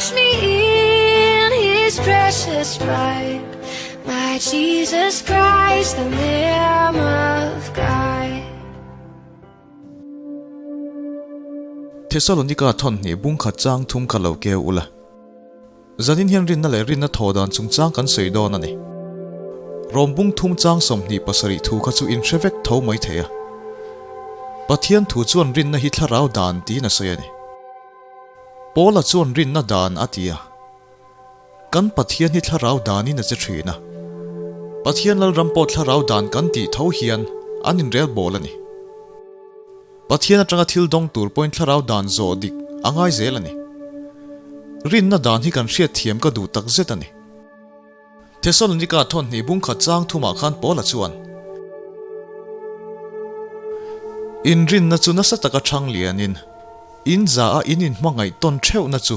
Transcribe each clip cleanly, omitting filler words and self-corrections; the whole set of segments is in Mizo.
Wash me in his precious blood. My Jesus Christ, the Lamb of God. Thesalonika thawn hnih bung khat chang thum kha lo keu ula. Zanin hian rinna leh rinna thaw dan chungchang kan sawi dawn a ni. Rawm bung thum chang 27 thu kha chu in hre vek tho mai thei a. Pathian thu chuan rinna hi thlarau dan tiin a sawi a ni. Paula chuan rinna dan a ti a. Kan Pathian hi thlarau danin a che thin a. Pathian Lalram pawh thlarau dan kan tih tho hian an inrel bawl a ni. Pathian atanga thil dawng tur pawhin thlarau dan zawh dik a ngai zel a ni. Rinna dan hi kan hriat thiam ka duh tak zet a ni. Thesalonika thawn hnih bung khat chang thumah khan Paula chuan, Inrinna chu nasa taka thang lianin, in za a in inhmangaih tawn theuhna chu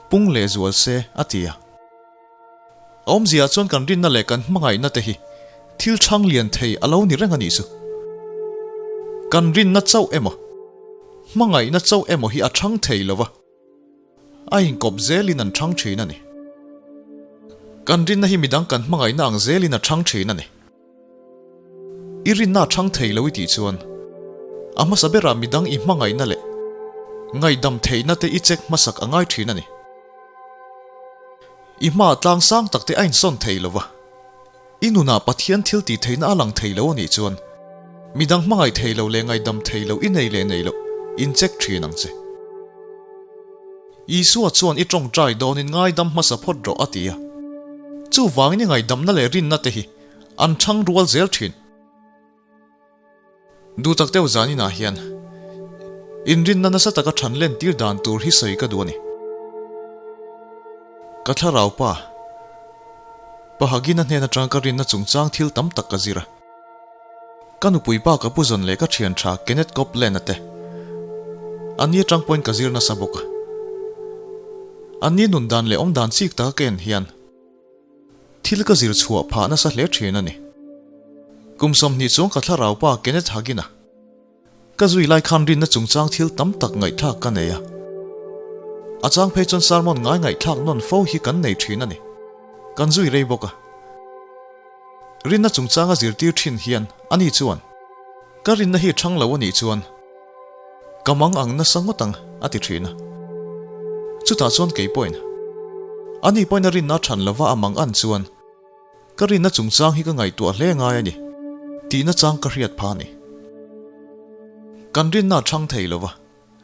pung leh zual se, a ti a. A awmzia chuan kan rinna leh kan hmangaihna te hi thil thang lian thei a lo ni reng a nih chu. Kan rinna chauh emaw, hmangaihna chauh emaw hi a thang thei lo va, a inkawp zelin an thang thin a ni. Kan rinna hi midang kan hmangaihna ang zelin a thang thin a ni. I rinna a thang thei lo i tih chuan a hmasa berah midang i hmangaihna leh ngaihdam theihna te i check hmasak a ngai thin a ni. I hmaah tlang sang tak te a insawn thei lo va, i nunah Pathian thil tih theihna a lang thei lo a nih chuan midang hmangaih thei lo leh ngaihdam thei lo i nei leh nei loh in check thin ang che. Isua chuan i tawngtai dawnin ngaidam hmasa phawt rawh a ti a. Chuvangin i ngaihdamna leh rinna te hi an thang rual zel thin. Duh tak deuh zan inah hian inrinna nasa taka than len tir dan tur hi sawi ka duh a ni. Ka thlarau pa, Pahagina hnen atanga ka rinna chungchang thil tam tak ka zir a. Ka nupui pa ka pu zawn leh ka thian tha Kenneth Copeland-a te an ni atang pawhin ka zir nasa bawk a. An ni nun dan leh awm dan chik taka ka en hian thil ka zir chhuah phah nasa hle thin a ni. Kum 20 chuang ka thlarau pa Kenneth Hagin-a ka zui lai khan rinna chungchang thil tam tak ngaihthlak ka nei a. A chang phei chuan sermon ngai ngaihthlak nawn fo hi kan nei thin a ni. Kan zui rei bawk a. Rinna chungchanga zirtir thin hian ani chuan, Ka rinna hi thang lo a nih chuan ka mang ang nasa ngawt ang, a ti thin a. Chutah chuan kei pawhin, Ani pawhin a rinna a than lova a mang an chuan ka rinna chungchang hi ka ngaihtuah hle ngai a ni, tihna chang ka hriat pha a ni. Kan rinna a thang thei lova.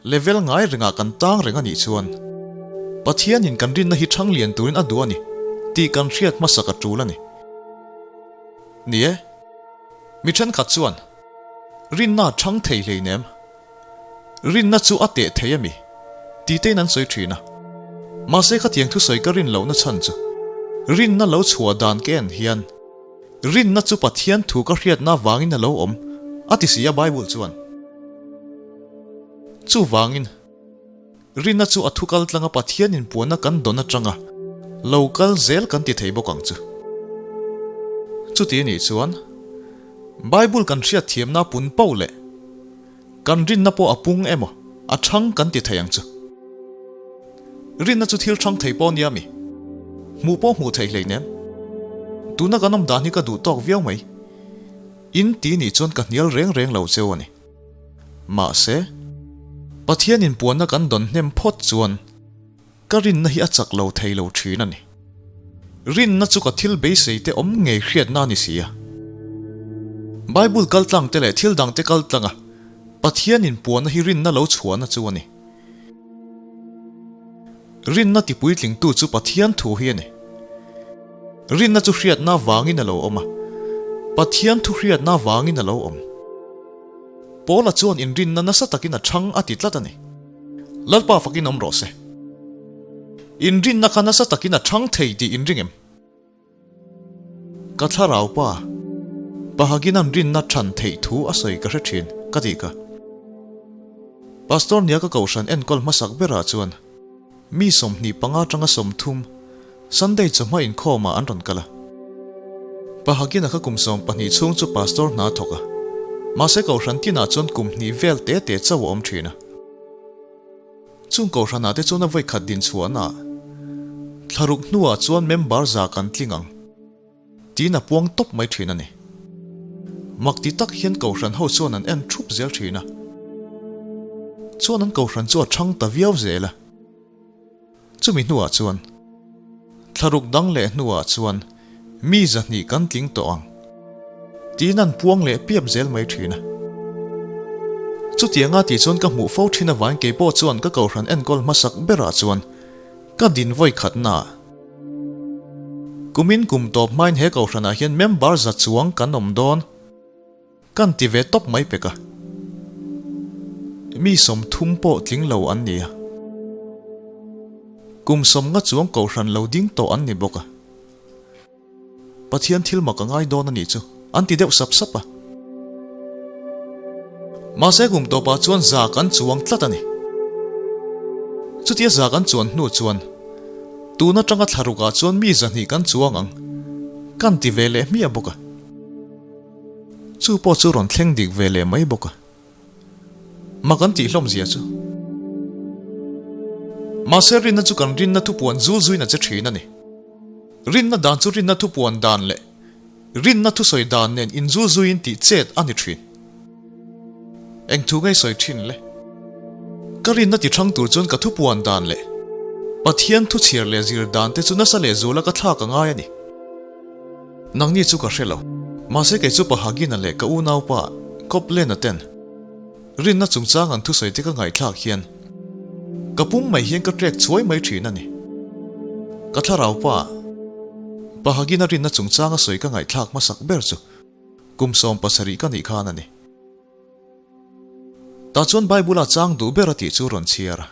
Level ngai rengah kan tang reng a nih chuan Pathianin kan rinna hi thang lian turin a duh a ni tih kan hriat hmasak a tul a ni. Ni e, mi thenkhat chuan rinna a thang thei hleinem, rinna chu a teh thei a mi tih tein an sawi thin a. Mahse khatiang thusawi ka rin lohna chhan chu rinna lo chhuah dan ka en hian Rinna chu Pathian thu ka hriatna avangin a lo awm, a ti si a Bible chuan. Chuvangin, rinna chu a thu kal tlanga Pathian inpuanna kan dawn atanga lo kal zel kan ti thei bawk ang chu. Chuti anih chuan, Bible kan hriat thiamna a pun poh leh kan rinna pawh a pung emaw a thang kan ti thei ang chu. Rinna chu thil thang thei pawh nia mi? Hmuh pawh hmuh theih hleinem. Tuna kan awm dan hi ka duh tawk viau mai. In ti nih chuan ka hnial reng reng lo cheu a ni. Mahse, Pathian inpuanna kan dawn hnem phawt chuan ka rinna hi a chak lo thei lo thin a ni. Rinna chu ka thil beisei te awm ngei hriatna a ni si a. Bible kaltlang te leh thil dang te kaltlanga Pathian inpuanna hi rinna lo chhuahna chu a ni. Rinna tipuitlingtu chu Pathian thu hi a ni. Rinna chu hriatna vangin a lo awm a, Pathian thu hriatna vangin a lo awm. Paula chuan inrinna nasa takin a chhang a ti tlat a ni. Lalpa fakin awm rawh se. Inrinna kha nasa takin a chhang thei tih inring em? Ka thlarau pa, Pahagin an rinna than theih thu a sawi ka hre thin, ka tih kha. Pastor nia ka kohhran enkawl hmasak berah chuan mi 25 atanga 30 Sunday chawhma inkhawmah an rawn kal a. Pahagin a kha kum 12 chhung chu pastor hna a thawk a, mahse kohhran tinah chuan kum hnih vel te te chauh a awm thin a. Chung kohhranah te chuan a vawikhat din chhuahnaah. Thlaruk hnuah chuan member za kan tling ang. Tiin a puang tawp mai thin a ni. Mak ti tak hian Kohhran ho chuan an en thup zel thin a. Chuan an Kohhran chu a thang ta viau zel a. Chumi hnuah chuan thlaruk dang leh hnuah chuan mi zahnih kan tling tawh ang tiin an puang leh piap zel mai thin a. Chutianga tih chuan ka hmuh fo thin avangin keipawh chuan ka Kohhran enkawl hmasak berah chuan ka din vawi khatnaah Kumin kum tawp hmain he Kohhranah hian member za chuang kan awm dawn. Kan ti ve tawp mai pek a. Mi 30 pawh tling lo an ni a. Kum 50 chuang Kohhran lo ding tawh an ni bawk a. Pathian thil mak a ngai dawn a nih chu an ti deuh sap sap a. Mahse kum tawpah chuan za kan chuang tlat a ni. Chutia za kan chuan hnu chuan tun atanga thlarukah chuan mi 200 kan chuang ang kan ti ve leh hmiah bawk a. Chu pawh chu rawn thleng dik ve leh mai bawk a. Mak an tih hlawm zia chu. Mahse rinna chu kan rinna thupuan zul zuin a che thin a ni. Rinna dan chu rinna thupuan dan leh rinna thusawi dan nen inzul zuiin tih chet a ni thin. Eng thu ngei sawi thin le? Ka rinna ti thang tur chuan ka thupuan dan leh Pathian thuchhiar leh zir dan te chu nasa leh zula ka thlak a ngai a ni. Nangni chu ka hre lo. Mahse kei chu Pahagina leh ka unaupa Coplena ten rinna chungchang an thusawi te ka ngaihthlak hian ka pum mai hian ka trek chhuai mai thin a ni. Ka thlarau pa Pahagina rinna chungchang a sawi ka ngaihthlak hmasak ber chu kum 17 ka nih khan a ni. Tah chuan Bible-a chang duh ber a tih chu rawn chhiar a.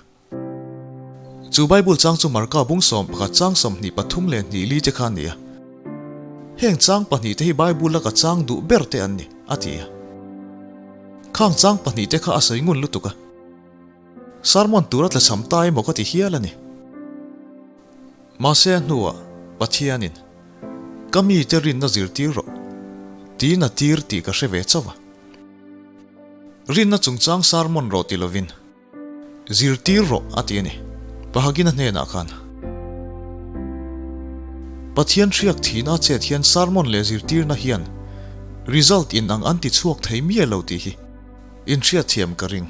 Chu Bible chang chu Marka bung 11 chang 23 leh hnih li te kha a ni a. Heng chang pahnih te hi Bible-a ka chang duh ber te an ni, a ti a. Khang chang pahnih te kha a sawi ngun lutuk a. Sermon tura tla cham ta emaw ka ti hial a ni. Mahse a hnuah Pathianin, Ka mite rinna zirtir rawh, tiin a tir tih ka hre ve chauh a. Rinna chungchang sermon rawh ti lovin, Zirtir rawh a ti a ni. Pahagina hnenah khan Pathian hriak thihna a chet hian sermon leh zirtirna hian result in ang an ti chhuak thei miah lo tih hi inhriat thiam ka ring.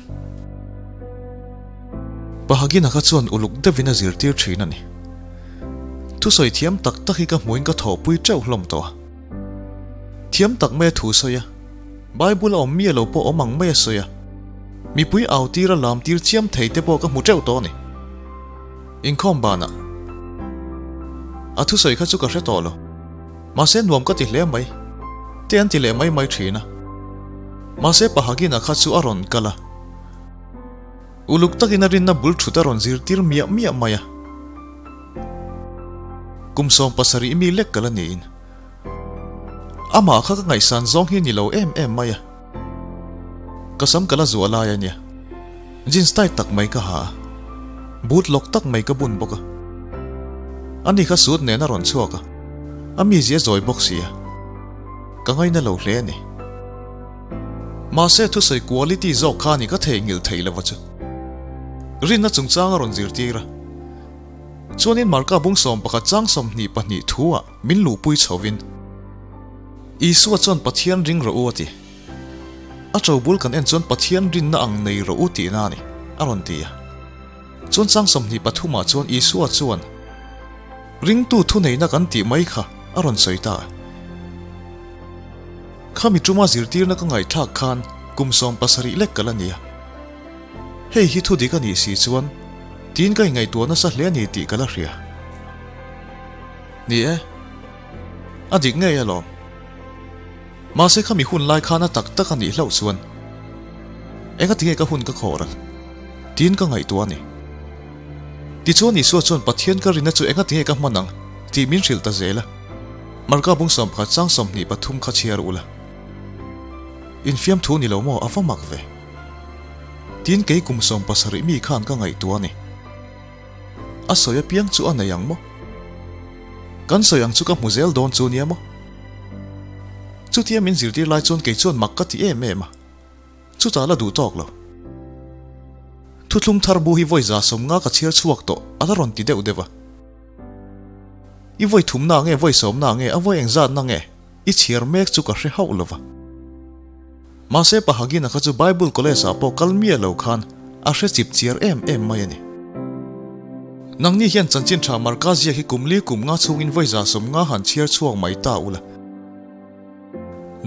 Pahagina kha chuan uluk deuhin a zirtir thin a ni. Thusawi thiam tak tak hi ka hmuhin ka thawhpui teuh hlawm tawh a. Thiam tak mai a thu sawi a. Bible a awm miah lo pawh awm ang mai a sawi a, mipui au tir a lam tir chiam thei te pawh ka hmu teuh tawh a ni. Inkhawm banah a thusawi kha chu ka hre tawh lo, mahse nuam ka ti hle mai te an ti leh mai mai thin a. Mahse Pahagina kha chu a rawn kal a, uluk takin a rinna bul thut a rawn zirtir miah miah mai a. Kum 17 mi lek kal a niin. Amah kha ka ngaihsan zawng hi ni lo em em mai a. Ka sam ka la zuah lai a nia. Jeans tight tak mai ka ha a. Boot lawk tak mai ka bun bawk a. Ani kha suit nen a rawn chhuak a. A mizia zawi bawk si a. Ka ngaina lo hle a ni. Mahse thusawi quality zawk kha ni ka theihnghilh theih lova chu. Rinna chungchang a rawn zirtir a. Chuanin Marka bung 11 chang 22 thu ah min luhpui chhovin, Isua chuan Pathian ring rawh u a ti. A to bul kan en chuan Pathian rinna ang nei rawh u tihna a ni, a rawn ti a. Chuan chang 23 ah chuan Isua chuan ringtu thuneihna kan tih mai kha a rawn sawi ta a. Khami tuma zirtirna ka ngaihthlak khan kum 17 lek ka la ni a. Hei hi thu dik a nih si chuan tiin ka ingaihtuah nasa hle a ni tih ka la hria. Ni e, a dik ngei alawm. Mahse khami hun lai khan a tak tak a nih hlauh chuan enga tinge ka hun ka khawh ral tiin ka ngaihtuah a ni. Tichuan Isua chuan Pathian ka rinna chu enga tinge ka hman ang tih min hrilh ta zel a. Marka bung 11 chang 23 kha chhiar ula. Infiam thu ni lo maw a va mak ve. Tin kei kum 17 mi khan ka ngaihtuah a ni. A sawi apiang chu a nei ang maw? Kan sawi ang chu ka hmu zel dawn chu nia maw? Chutia min zirtir lai chuan kei chuan mak ka ti em em a. Chutah la duh tawk lo. Thuthlung thar bu hi vawi 150 ka chhiar chhuak tawh a la rawn ti deuh deuh a. I vawi thumna nge vawi sawmna nge a vawi engzatna nge i chhiar mek chu ka hre hauh lova. Mahse Pahagina kha chu Bible College ah pawh kal miah lo khan a hre chip chiar em em mai a ni. Nangni hian chanchin tha Marka ziak hi kum li kum nga chhungin vawi 150 han chhiar chhuak mai ta ula.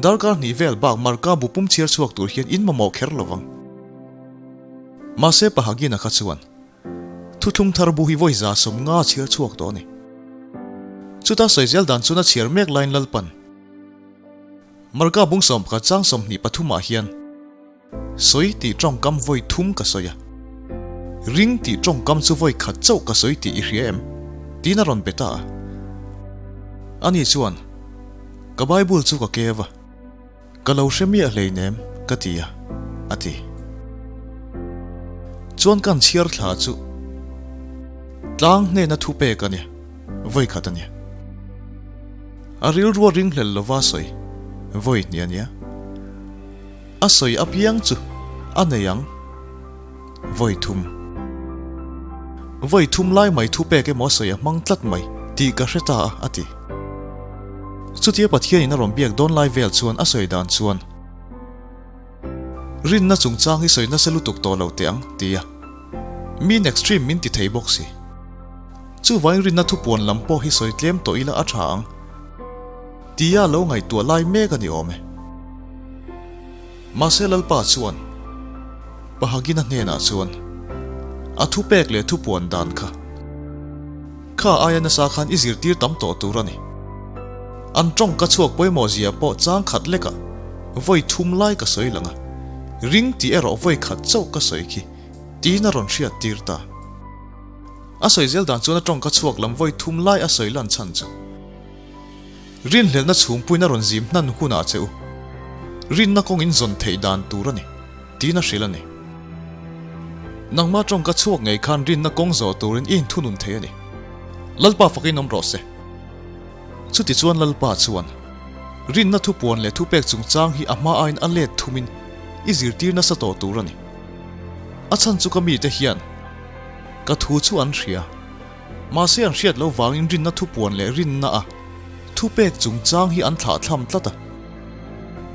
Darkar hnih vel bak Marka bu pum chhiar chhuak tur hian in mamawh kher lovang. Mahse Pahagina kha chuan Thuthlung thar bu hi vawi 150 chhiar chhuak tawh a ni. Chuta sawi zel dan chuan a chhiar mek laiin Lalpan Marka bung 11 chang 23 ah hian sawi tih tawngkam vawi thum ka sawi a, ring tih tawngkam chu vawi khat chauh ka sawi tih i hria em? tiin a rawn be ta a. Ani chuan, Ka Bible chu ka kev a. Ka lo hre miah hleinem ka ti a, a ti. Chuan kan chhiar thla chu tlang hnena thu pek a nia, vawi khat a nia. A rilru a ringhlel lova sawi vawi hnih a nia. A sawi apiang chu a nei ang vawi thum. Vawi thum lai mai thu pek emaw a sawi a hmang tlat mai tih ka hre ta a, a ti. Chutia Pathianin a rawn biak dawn lai vel chuan a sawi dan chuan, Rinna chungchang hi sawi nasa lutuk tawh lo teh ang, ti a. Min extreme min ti thei bawk si. Chuvangin rinna thupuan lam pawh hi sawi tlem tawh ila a tha ang, tia lo ngaihtuah lai mek a ni awm e. Mahse Lalpa chuan Pahagina hnenah chuan a thupek leh thupuan dan kha kha aia nasa khan i zirtir tam tawh tur a ni. An tawngka chhuak pawimawh zia pawh chang khat lekah vawi thum lai ka sawi lang a, ring tih erawh vawi khat chauh ka sawi khi tiin a rawn hriat tir ta. A sawi zel dan chuan a tawngka chhuak lam vawi thum lai a sawi lan chhan chu. Rinhlelhna chhungpuiin a rawn zim hnan hunah che u. Rinna kawngin zawn theih dan tur a ni, tiin a hrilh a ni. Nangmah tawngka chhuak ngei khan rinna kawng zawh turin i inthunun thei a ni. Lalpa fakin awm rawh se. Chutichuan Lalpa chuan, Rinna thupuan leh thupek chungchang hi a hma aiin a let thumin i zirtir nasa tawh tur a ni. A chhan chu ka mite hian ka thu chu an hria. Mahse an hriat lo vangin rinna thupuan leh rinna a thupek chungchang hi an thlah thlam tlat a.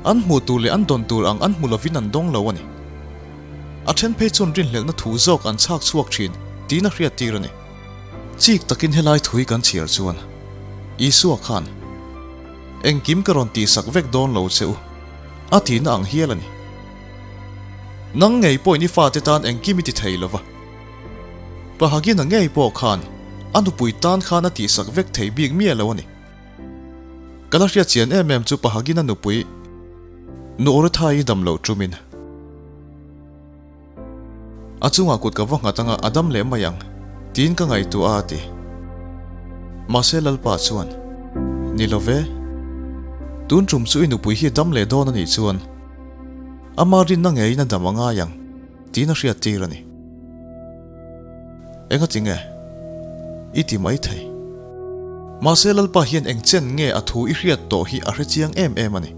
An hmuh tur leh an dawn tur ang an hmu lovin an dawng lo a ni. A then phei chuan rinhlelhna thu zawk an chhak chhuak thin tiin a hriat tir a ni. Chik takin helai thu hi kan chhiar chuan Isua khan engkim ka rawn tihsak vek dawn lo che u a tihna ang hial a ni. Nang ngei pawhin i fate tan engkim i ti thei lova. Pahagina ngei pawh khan a nupui tan khan a tihsak vek thei bik miah lo a ni. Ka la hriat chian em em chu Pahagina nupui Nuorethai dam loh tumin a chungah kut ka va nghat anga a dam leh mai ang tiin ka ngaihtuah a a ti. Mahse Lalpa chuan, Ni lo ve, tun tum chu i nupui hi dam leh dawn a nih chuan ama rinna ngeiin a dam a ngai ang. Tiin a hriat tir a ni. Enga ti nge? I ti mai thei. Mahse Lalpa hian eng chen nge a thu i hriat tawh hi a hre chiang em em a ni.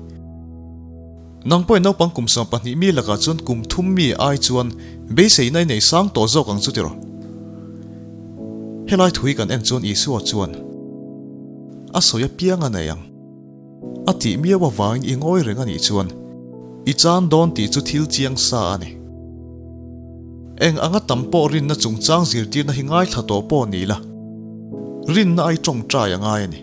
Nang pawhin naupang kum 12 mi lakah chuan kum thum mi ai chuan beiseina i nei sang tawh zawk ang chu tiraw? Helai thu hi kan en chuan Isua chuan a sawi apiang a nei ang. A tih miau avangin i ngawi reng a nih chuan i chan dawn tih chu thil chiang sa a ni. Eng anga tam pawh rinna chungchang zirtirna hi ngaithla tawh pawh ni la, rinna ai tawngtai a ngai a ni.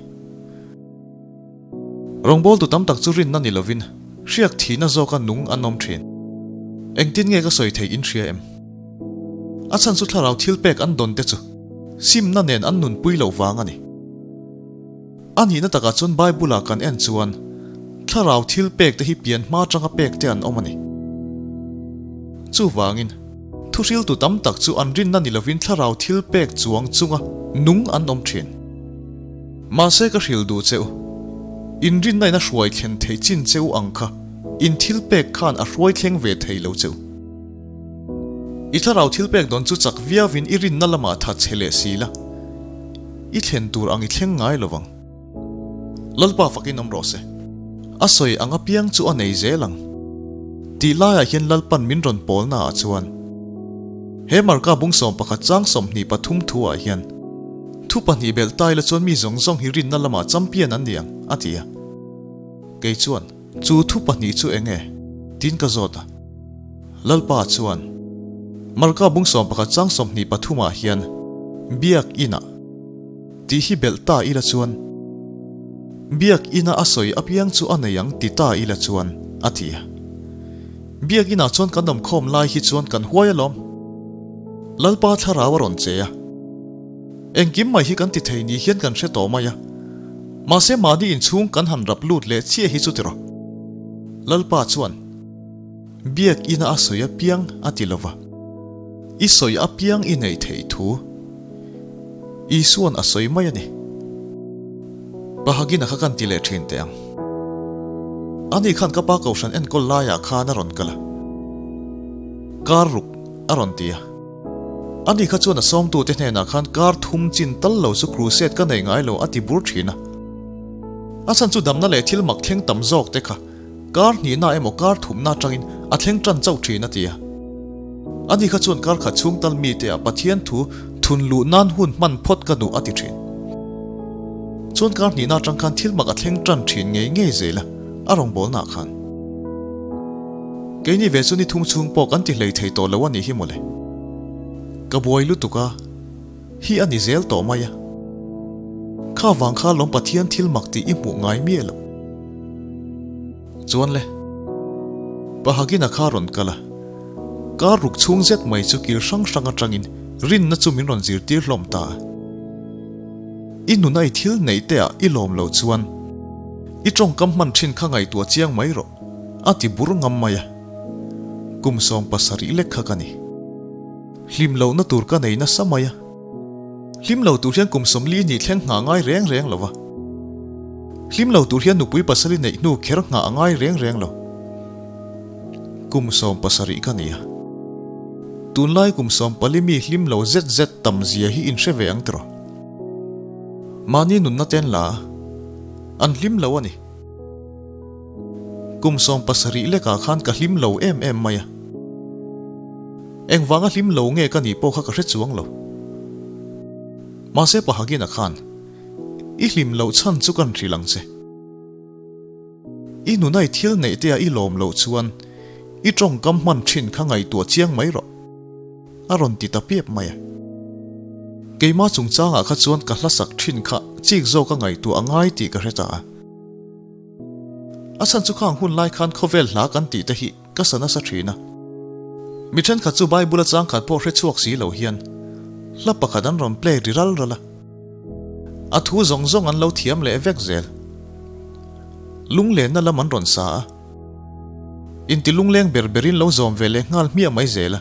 Rawngbawltu tam tak chu rinna ni lovin hriak thihna zawka nung an awm thin. Engtin nge ka sawi theih in hria em? A chhan chu thlarau thil pek an dawn te chu simna nen an nunpui loh vang a ni. A nihna takah chuan Bible-ah kan en chuan thlarau thil pek te hi pian hma atanga pek te an awm a ni. Chuvangin, thuhriltu tam tak chu an rinna ni lovin thlarau thil pek chuang chunga nung an awm thin. Mahse ka hrilh duh che u, in rinna in a hruai thlen thei chin che u ang kha in thil pek khan a hruai thleng ve thei lo che u. I thlarau thil pek dawn chu chak viauin i rinna lamah tha che leh si la. I thlen tur ang i thleng ngai lo vang. Lalpa fakin awm rawh se. A sawi ang apiang chu a nei zel ang. Tih laiah hian Lalpan min rawn pawlna ah chuan he Marka bung 11 chang 23 thu ah hian. Thu pahnih belh ta ila chuan mi zawng zawng hi rinna lamah champion an ni ang, a ti a. Kei chuan, Chu thu pahnih chu eng nge? tiin ka zawt a. Lalpa chuan, Marka bung 11 chang 23 ah hian Biak Inah tih hi belh ta ila chuan, Biak Ina a sawi apiang chu a nei ang ti ta ila chuan, a ti a. Biak Inah chuan kan awmkhawm lai hi chuan kan huai alawm. Lalpa thlarau a rawn che a. Engkim mai hi kan ti thei ni hian kan hre tawh mai a. Mahse mahni inchhung kan han rap lut leh chiah hi chu tiraw. Lalpa chuan Biak Ina a sawi apiang a ti lova. I sawi apiang i nei theih thu Isua'n a sawi mai a ni. Pahagina kha kan ti leh thin teh ang. Ani khan ka pa kohhran enkawl laiah khan a rawn kal a. Kar ruk a rawn ti a. Ani kha chuan a sawmtute hnenah khan kar thum chin tal lo chu crusade ka nei ngai lo a ti bur thin a. A chhan chu damna leh thil mak thleng tam zawk te kha kar hnihna emaw kar thumna atangin a thleng tan chauh thin a ti a. Ani kha chuan kar khat chhung tal mite ah Pathian thu thun luh nan hun hman phawt ka duh a ti thin. Chuan kar hnihna atang khan thil mak a thleng tan thin ngei ngei zel a, a rawngbawlnaah khan. Keini ve chu ni thum chhung pawh kan ti hlei thei tawh lo a nih hi mawle. Ka buai lutuk a, hi a ni zel tawh mai a. Kha vang kha lawm Pathian thil mak tih i hmuh ngai miah lo. Chuan le, Pahagina kha rawn kal a, kar ruk chhung zet mai chu kil hrang hrang atangin rinna chu min rawn zirtir hlawm ta a. I nuna i thil neih te ah i lawm lo chuan i tawngkam hman thin kha ngaihtuah chiang mai rawh. A ti bur ngam mai a, kum 70 lek kha ka ni. Hlim lohna tur ka nei nasa mai a, hlim lo tur hian kum 40 nih thleng nghah ngai reng reng lo va. Hlim lo tur hian nupui pasali neih hnu kher nghah a ngai reng reng lo. Kum 70 ka ni a, tunlai kum 14 mi hlim lo zet zet tam zia hi in hre ve ang tiraw? Mahni nunna ten la a, an hlim lo a ni. Kum 70 lekah khan ka hlim lo em em mai a. Engvanga hlim lo nge ka nih pawh kha ka hre chuang lo. Mahse Pahagina khan, I hlim loh chhan chu kan hrilh ang che. I nunai thil neih te ah i lawm loh chuan i tawngkam hman thin kha ngaihtuah chiang mai rawh. A rawn ti ta piap mai a. Keimah chungchangah kha chuan ka hlasak thin kha chik zawk a ngaihtuah a ngai tih ka hre ta a. A chhan chu khang hun lai khan khawvel hla kan tih te hi ka sa nasa thin a. Mi thenkhat chu Bible a changkhat pawh hre chhuak si lo hian hla pakhat an rawn play ri ral ral a. A thu zawng zawng an lo thiam leh vek zel. Lunglenna lam an rawn sa a. Inti lungleng ber berin lo zawm ve leh nghal hmiah mai zel a.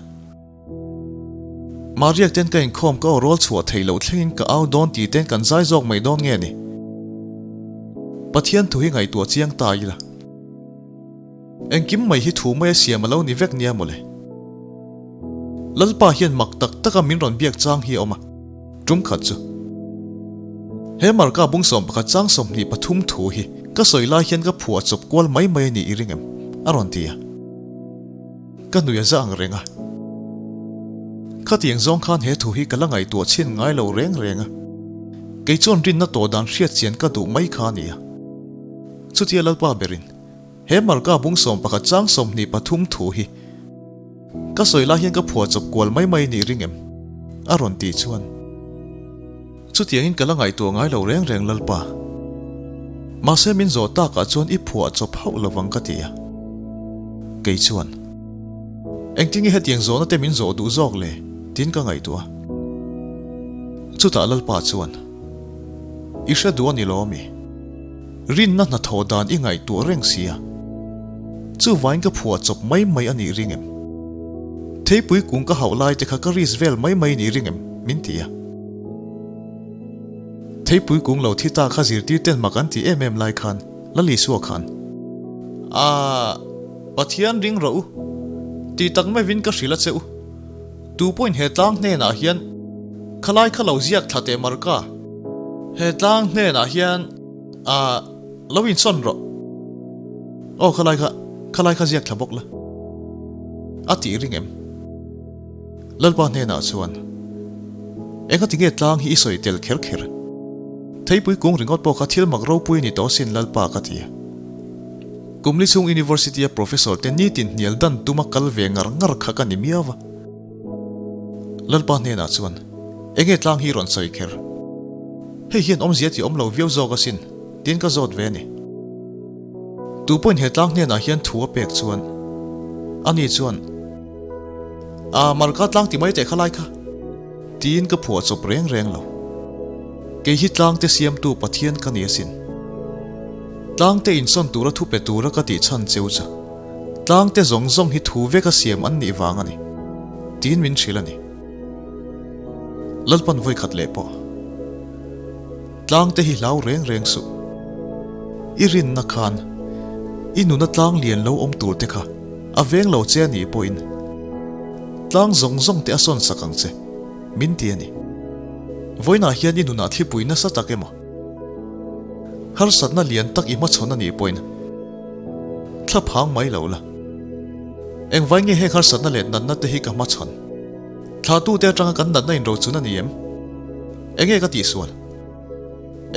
Mahriak ten ka inkhawm ka aw rawl chhuah theih loh thlengin ka au dawn tih ten kan zai zawk mai dawn nge ni? Pathian thu hi ngaihtuah chiang ta ila. Engkim mai hi thu mai a siam a lo ni vek nia mawle. Lalpa hian mak tak taka min rawn biak chang hi a awm a, tum khat chu. He Marka bung 11 chang 23 thu hi ka sawi lai hian ka phuah chawp kual mai mai a nih i ring em? a rawn ti a. Ka nui a za ang reng a. Khatiang zawng khan he thu hi ka la ngaihtuah chhin ngai lo reng reng a. Kei chuan rinna tawh dan hriat chian ka duh mai kha a ni a. Chutia Lalpa berin he Marka bung 11 chang 23 thu hi ka sawi lai hian ka phuah chawp kual mai mai nih ring em? A rawn tih chuan chutiangin ka la ngaihtuah ngai lo reng reng Lalpa. Mahse min zawh takah chuan i phuah chawp hauh lovang ka ti a. Kei chuan, Engtin nge hetiang zawhna te min zawh duh zawk le? tiin ka ngaihtuah a. Chutah Lalpa chuan, I hre duh a ni lo ami? Rinna hnathawh dan i ngaihtuah reng si a. Chuvain ka phuah chawp mai mai a nih ring em? Theipui kung ka hauh lai te kha ka risk vel mai mai nih ring em? min ti a. Theipui kung lo thi ta kha zirtir ten mak an ti em em lai khan Lal Isua khan, Aaa, Pathian ring rawh u, ti tak maivin ka hrilh a che u. Tu pawhin he tlang hnenah hian khalai kha lo ziak thla teh Marka, he tlang hnenah hian aaa lo insawn rawh. Aw khalai kha, khalai kha ziak thla bawk la. A tih ring em? Lalpa hnenah chuan. Engati nge tlang hi i sawi tel kher kher? Theipui kung ringawt pawh kha thil mak ropui a ni tawh asin Lalpa ka ti a. Kumli chhung University a Professor te nitin hnial dan tuma kal ve ngar ngar kha ka ni miau va. Lalpa hnenah chuan, Enge tlang hi rawn sawi kher? Hei hian awmzia ti awm lo viau zawk asin, tiin ka zawt ve a ni. Tu pawhin he tlang hnenah hian thu a pek chuan, ani chuan, A, Marka tlang ti mai teh kha lai kha, tiin ka phuah chawp reng reng lo. Kei hi tlangte siamtu Pathian ka ni asin. Tlangte insawn tura thu pe tura ka tih chhan cheu chu, tlangte zawng zawng hi thu veka siam an nih vang a ni, tiin min hrilh a ni. Lalpan vawikhat leh pawh. Tlangte hi hlau reng reng suh. I rinna khan i nuna tlang lian lo awm tur te kha a veng lo che a nih pawhin tlang zawng zawng te a sawn sak ang che, min ti a ni. Vawiinah hian i nunah thlipui nasa tak emaw? Harsatna lian tak i hmachhawn a nih pawhin thla phang mai lo la. Engvai nge heng harsatna leh natna te hi ka hmachhawn? Thlahtute atanga kan natna inrochun a ni em? Enge ka tihsual?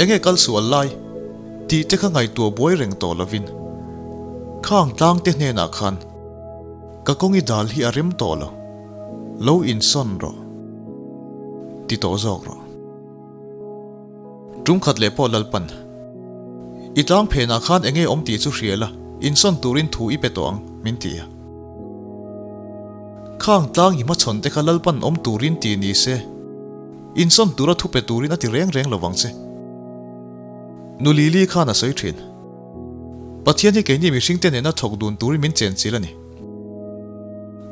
Enge kal sual lai? Tih te kha ngaihtuah buai reng tawh lovin khang tlangte hnenah khan ka kawngi dal hi a rem tawh lo, lo insawn rawh, ti tawh zawk rawh. Tum khat leh pawh Lalpan, I tlang phenah khan enge awm tih chu hria la, insawn turin thu i pe tawh ang, min ti a. Khang tlang i hmachhawn te kha Lalpan awm turin ti ni se, insawn tura thu pe turin a ti reng reng lo vang che. Nu Lili khan a sawi thin. Pathian hi keini mihringte nena thawk dun turin min chenchil a ni.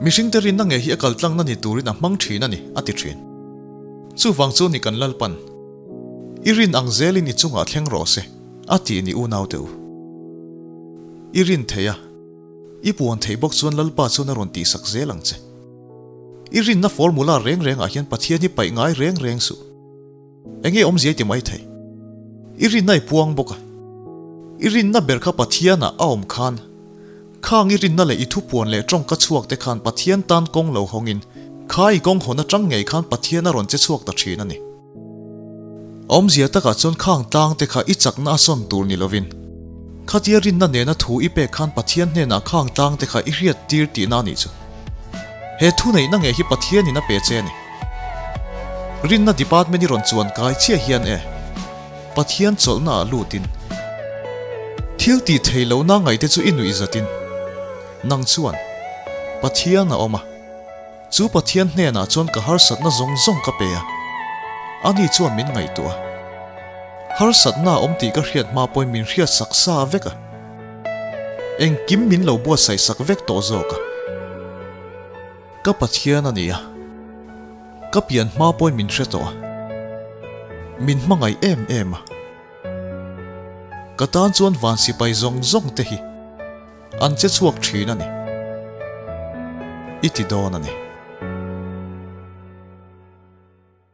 Mihringte rinna ngei hi a kaltlangna ni turin a hmang thin a ni, a ti thin. Chuvang chu ni kan Lalpan, I rin ang zelin i chungah thleng rawh se, a tih ni unaute u. I rin thei a, i puan theih bawk chuan Lalpa chuan a rawn tihsak zel ang che. I rinna formula reng rengah hian Pathian hi paih ngai reng reng suh. Enge awmzia i ti mai thei? I rinna i puang bawk a. I rinna ber kha Pathianah a awm khan, Khang i rinna leh i thupuan leh tawngka chhuak te khan Pathian tan kawng lo hawngin, kha i kawng hawn atang ngei khan Pathian a rawn che chhuak ta thin a ni. Awmzia takah chuan khang tlang te kha i chakna a sawn tur ni lovin, khatia rinna nena thu i pek khan Pathian hnenah khang tlang te kha i hriat tir tihna a nih chu. He thuneihna ngei hi Pathianin a pe che a ni. Rinna department i rawn chuan kai chiah hian e. Pathian chawlhna ah lutin thil tih thei lohna ngaihte chu i nuih zatin nang chuan Pathian a awm a, chu Pathian hnenah chuan ka harsatna zawng zawng ka pe a, ani chuan min ngaihtuah a, harsatna a awm tih ka hriat hma pawhin min hriat sak sa vek a, engkim min lo buatsaih sak vek tawh zawk a. Ka Pathian a ni a, ka pian hma pawhin min hre tawh a, min hmangaih em em a. Ka tan chuan van sipai zawng zawng te hi an che chhuak thin a ni. I ti dawn a ni.